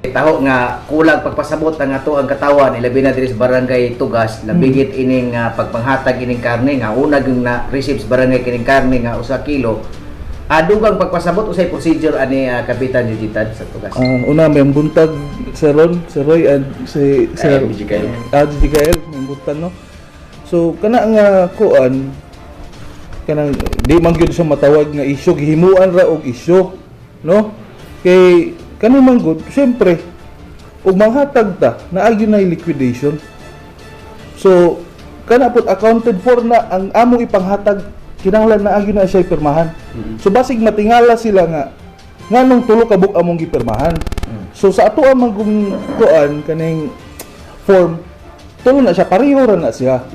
Taho nga kulang pagpasabot ang ato ang katawan, ilabi na diri sa Barangay Tugas, labigit ining pagpanghatag ining karne nga una gyud na receive sa barangay kining karne nga 1 kilo. Dugang pagpasabot, usay procedure ani, Kapitan Yujitan sa Tugas? Ah, una may buntag Sir Ron, Sir Roy and si Sir Ay, BGKL. Ah, GKL, may buntag, no. So kana nga kuan, kanang di man gyud siya matawag nga issue, gihimuan ra og issue, no? Kay kani man gud, syempre ug manghatag ta, naa gyud na liquidation. So kana pud accounted for na ang among ipanghatag, kinahanglan naa gyud na siya pirmahan. So basig matingala sila nga nganong tulo ka buok among gipirmahan. So sa ato ang gung kuan kaning form, tulo na siya, pareho ra na siya.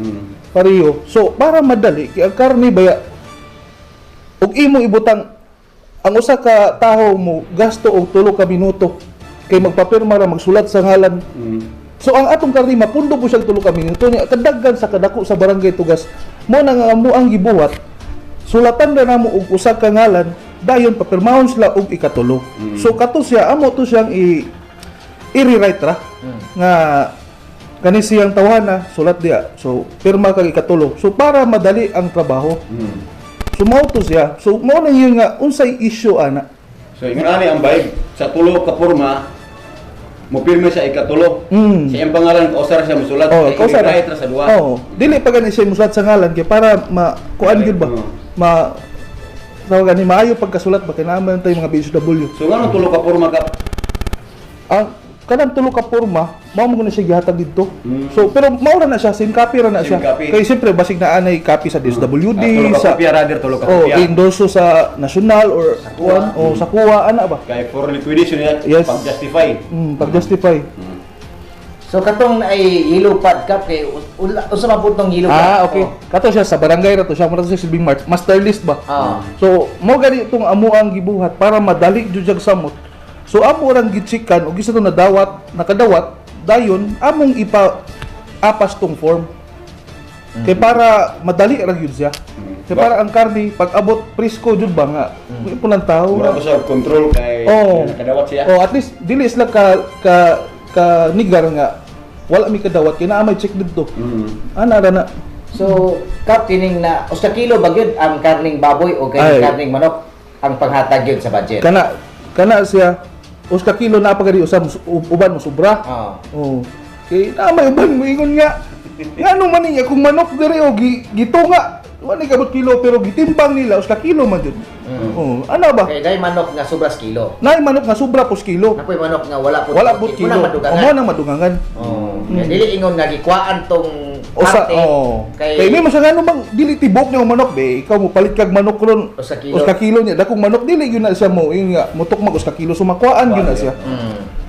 Pareho. So para madali kay ang karne baya ug imo ibutang ang usa ka tawo mo gasto og 3 ka minuto kay magpapirma ra, magsulat sa ngalan. So ang atong karne mapundo po siya 3 ka minuto niya kadaghan sa kadako sa Barangay Tugas mo na nga amo ang gibuhat, sulatan ra namo og usa ka ngalan, dayon papirmahon sila og ikatulo. So kato siya, amo to siyang i-rewrite ra nga kani siyang tawhana, sulat diya. So pirma kag ikatulo. So para madali ang trabaho. So mao to siya. So mao nang yun nga unsay issue ana. So ingon ani ang vibe sa tulo ka porma, mo pirma sa ikatulo. Sa iyang pangalan kausar siya musulat. Oh, Kay kausa ra. I-rewrite ra sa duha. Oh, dili pa gani siya musulat sa ngalan kay para ma kuan gyud ba? Oo. Ma tawag gani, maayo pagkasulat ba kay naa man tayo mga BHW. So nganong tulo ka porma ka? Ang kanang tulo ka porma, mao mo na siya gihatag didto. So pero mao ra na siya, same copy ra na Same siya. copy. Kay siyempre basig naa nay copy sa DSWD, Ah, tulo ka sa kopya rather, tulo ka oh, kopya. endorso sa national or kuan o sa kuwa ana ba? Kay for liquidation niya, pag-justify. Pag-justify. So katong ay yellow pad cup kay usa man pud tong yellow pad. Ah, okay. Kato siya sa barangay ra to siya, mura to siya silbing master list ba? Ah. So, mo gani itong amo ang gibuhat para madali jud jag samot. So amo rang gichikan og isa to nadawat, nakadawat dayon among ipa apas tong form. Kay para madali ra gyud siya. Kay para ang karne pag abot presko jud ba nga mm. Pulang tao. Mura ko sa control kay nakadawat siya. Oh, at least dili sila ka nigar nga wala mi kadawat kay naa may check didto. Ana ra na. So, kap kining na 1 kilo ba gyud ang karning baboy o kay Ay. karning manok ang panghatag gyud sa budget? Kana kana siya 1 ka kilo na pa gani usa uban mo sobra. Oh. Oh. Kay na may uban moingon nga ngano man niya kung manok diri o gitunga wala ni kabot kilo pero gitimbang nila 1 ka kilo man jud. Oh, ana ba? Kay dai manok nga sobras kilo. Naay manok nga sobra pos kilo. Napoy manok nga wala pud Wala pud kilo. Mao nang O madugangan. mo nang madugangan. Oh. Kaya dili ingon nga gikuhaan tong O sa parte oh. kay Kay may masya ngano bang dili tibok niya ang manok be, ikaw mo palit kag manok ron. 1 ka kilo. 1 ka kilo niya dakong manok, dili gyud na siya mo yun nga mutok mag 1 ka kilo, sumakuaan gyud na siya.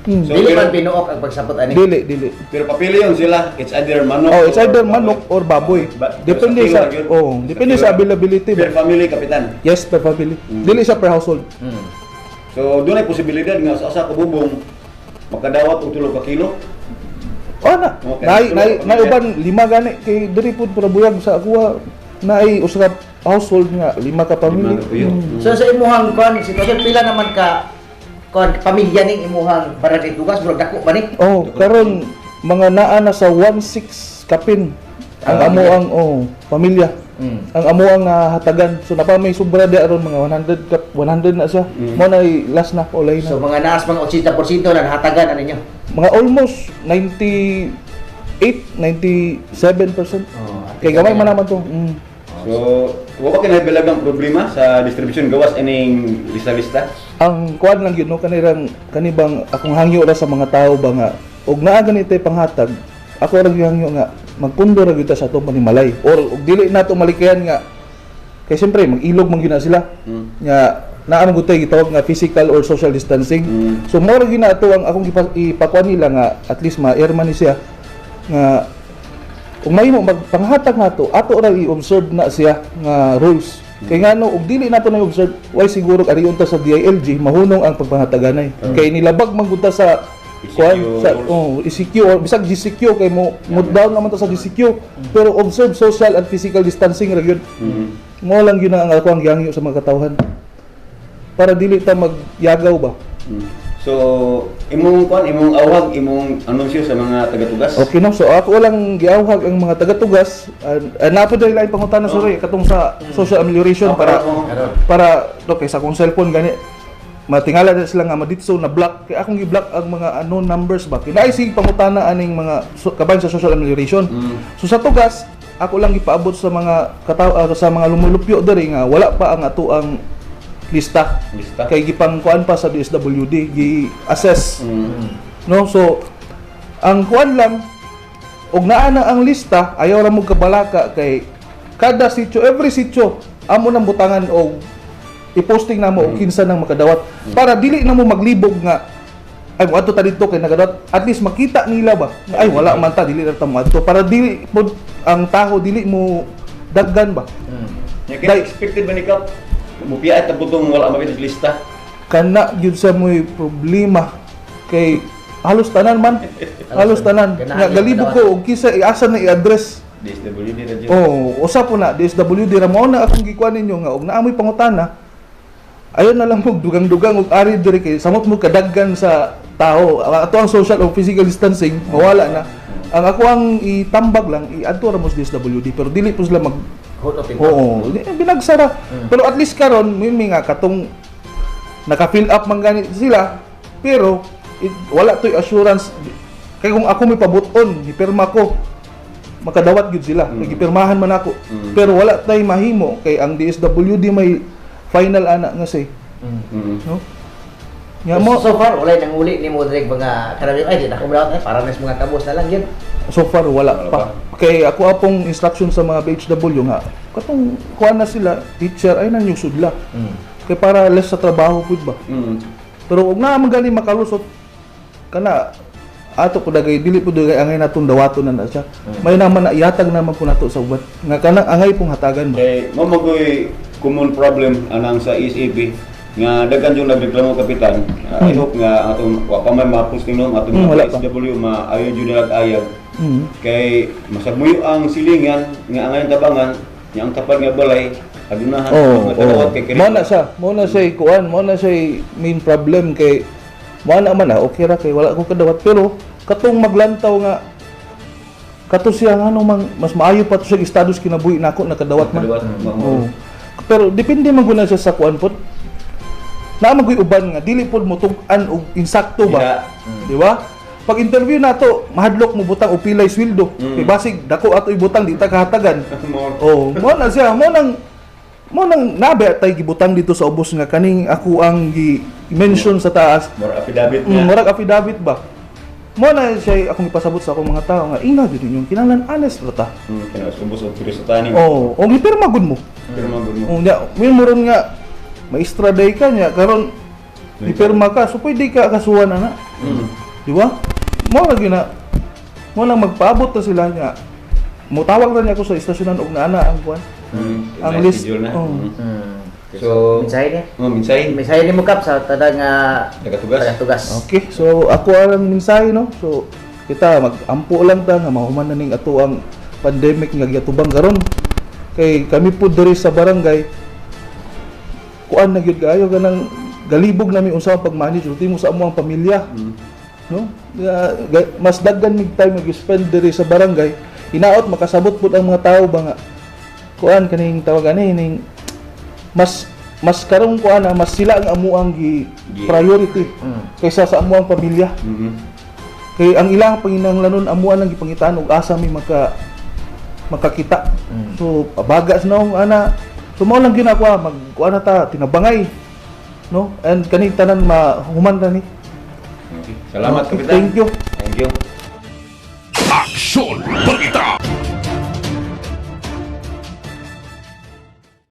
So, Dili man binuok ang pagsabot ani. Dili, dili. Pero papili yun sila, it's either manok Oh, it's or either manok or baboy. Depende kilo sa ra gyud. oh, depende Sa sa kilo. availability Per ba. family, kapitan. Yes, per family. Dili siya per household. So doon ay posibilidad nga sa usa ka bubong makadawat og 3 ka kilo. Oh na. Okay. Nay Tulo nay ka nay pamilya. uban lima gani kay diri pud para buyag sa akuha naay usa ka household nga lima ka pamilya. Lima ka puyo. So sa imuhang kuan sitwasyon, pila naman ka kuan pamilya ning imuhang Barangay Tugas? Murag dako ba ni? Oh, karon mga naa na sa 16 kapin ang Ah, amo ang oh, pamilya. Ang amo ang nahatagan. So napa may sobra di aron mga 100 kap 100 na siya. Mo na last na ulay na. So mga naas mga 80% na nahatagan na ninyo. Mga almost 98 97%. Oh, Kay gamay man naman to. So, wa ba kinahibilag ang problema sa distribution gawas ining lista-lista? Ang kuan lang yun no, kanirang kanibang akong hangyo ra sa mga tao ba nga og naa ganito panghatag, ako ra gyud hangyo nga magpundo ra gyud ta sa atong panimalay or og dili nato malikayan nga kay siyempre mag-ilog man gyud na sila nga naa man gud tay gitawag nga physical or social distancing. So mao ra gyud na ato ang akong ipakuan nila nga at least ma-air man ni siya nga kung mahimo magpanghatag nato, ato ra i-observe na siya nga rules. Kay ngano og dili nato na i-observe, way siguro ariyon ta sa DILG mahunong ang pagpangataganay. Kay nilabag man gud ta sa ECQ kuan sa rules. oh, ECQ or bisag GCQ kay mo down naman ta sa GCQ pero observe social and physical distancing ra gyud. Mo lang gyud ang ako ang gihangyo sa mga katawhan para dili ta magyagaw ba. So, imong kuan, imong awhag, imong anunsyo sa mga taga-Tugas. Okay no, so ako lang giawhag ang mga taga-Tugas. Naa po diri laing pangutana, sorry, katong sa social amelioration para para to kay sa akong cellphone gani matingala na sila nga maditso na block kay akong gi-block ang mga unknown numbers ba. Kay naay sige pangutana aning mga so, kabahin sa social amelioration. So sa Tugas, ako lang gipaabot sa mga kataw sa mga lumulupyo diri nga wala pa ang ato ang lista. Lista. Kay gipang kuan pa sa DSWD, gi-assess. No, so ang kuan lang, og naa na ang lista, ayaw ra mo kabalaka kay kada sitio, every sitio amo nang butangan og i-posting namo og kinsa nang makadawat para dili na mo maglibog nga ay moadto ta didto kay nagadawat. At least makita nila ba nga, ay, wala man ta, dili ra ta moadto, para dili pod ang tao dili mo daggan ba. Nya kay expected ba ni Kap? Mupiat ta butong wala makita sa lista. Kana gyud sa mo'y problema kay halos tanan man, halos tanan Ganahan nga yung galibog ko og kinsa iasa na i-address. DSWD ra jud. Oh, usa po na DSWD ra mao na akong gikuan ninyo nga og naamoy pangutana, ayon na lang mo dugang-dugang og ari diri kay samot mo kadaggan sa tao. Ang ato ang social o physical distancing mawala na. Ang ako ang itambag lang, iadto ra mo sa DSWD, pero dili po sila mag Hot of Oo, binagsara. Pero at least karon may nga katong naka-fill up man gani sila, pero wala to'y assurance kay kung ako may pabuton, gipirma ko, makadawat gyud sila. Gipirmahan man ako. Pero wala tay mahimo kay ang DSWD may final ana nga say, no? Nga mo So far, wala nang uli ni Modric mga karami ay di na ko ay para nas mga kabos na lang yun. So far wala Wala pa. Kay ako apong instruction sa mga BHW nga katong kuan na sila, teacher ay nang sudla. Kay para less sa trabaho pud ba. Pero og naa man gani makalusot kana ato ko dagay dili po dagay angay natong dawaton na na siya. May naman na ihatag naman po nato sa uban. Nga kanang angay pong hatagan ba. Kay mo magoy common problem anang sa SAP nga daghan yung nagreklamo, Kapitan. I hope nga atong wa pa may ma-posting no atong wala mga pa. SW maayo jud nila ayag kay masagmuyo ang silingan nga angay tabangan nya ang tapad nga balay adunahan Oo, mga kadawat oo. kay Mo na siya, mo na siya kuan, mo na siya main problem kay mo na man na okay ra kay wala ko kadawat, pero katong maglantaw nga kato siya nga mang mas maayo pa to siya estatus kinabuhi nako nakadawat man. Kadawat. Oo. Pero depende man gud na siya sa kuan pod. Naa man guy uban nga dili pod mo tug-an og insakto ba. Di ba? Pag interview nato, mahadlok mo butang og pilay sweldo. Kay basig dako ato ibutang, di ta kahatagan. Oh, mo na siya, mo nang nabe tay gibutang dito sa ubos nga kaning ako ang gi mention sa taas. More affidavit nga. Murag affidavit ba. Mo na siya akong ipasabot sa akong mga tao nga inga jud inyong kinahanglan honest ra ta. Kana subos og sa tani. Oh, og gipirma gud mo. Pero man gud mo. Oh, nya, may moron nga maestra day ka niya karon gipirma ka, so pwede ka kasuhan na na. Di ba? Mo ra gyud na mo lang magpaabot na sila niya. Mutawag ra niya ako sa istasyonan og naana ang kuan. Ang Nice list. schedule na. Oh. So, Mensahe niya. Oh, mensahe. Mensahe ni mo, Kap, sa tadang Taga-Tugas. Taga-Tugas. Okay, so ako ang mensahe no. So kita mag-ampo lang ta nga mahuman na ning ato ang pandemic nga giatubang karon. Kay kami po diri sa barangay kuan na gyud kaayo, kanang galibog nami unsa ang pag-manage ultimo sa among pamilya. No? Mas daghan mig time mag-spend diri sa barangay. Hinaot makasabot pud ang mga tao ba nga kuan kaning tawag ani ning mas mas karong kuan na mas sila ang amuang gi priority kaysa sa amuang pamilya. Kay ang ilang panginahanglanon amuan lang gipangitaan og asa mi makakita. So pabaga sa naong ana. So mao lang gyud ako mag kuan na ta tinabangay. No? And kani tanan mahuman ra ni. Okay. Salamat, Okay, Kapitan. thank you. Thank you. Aksyon Balita!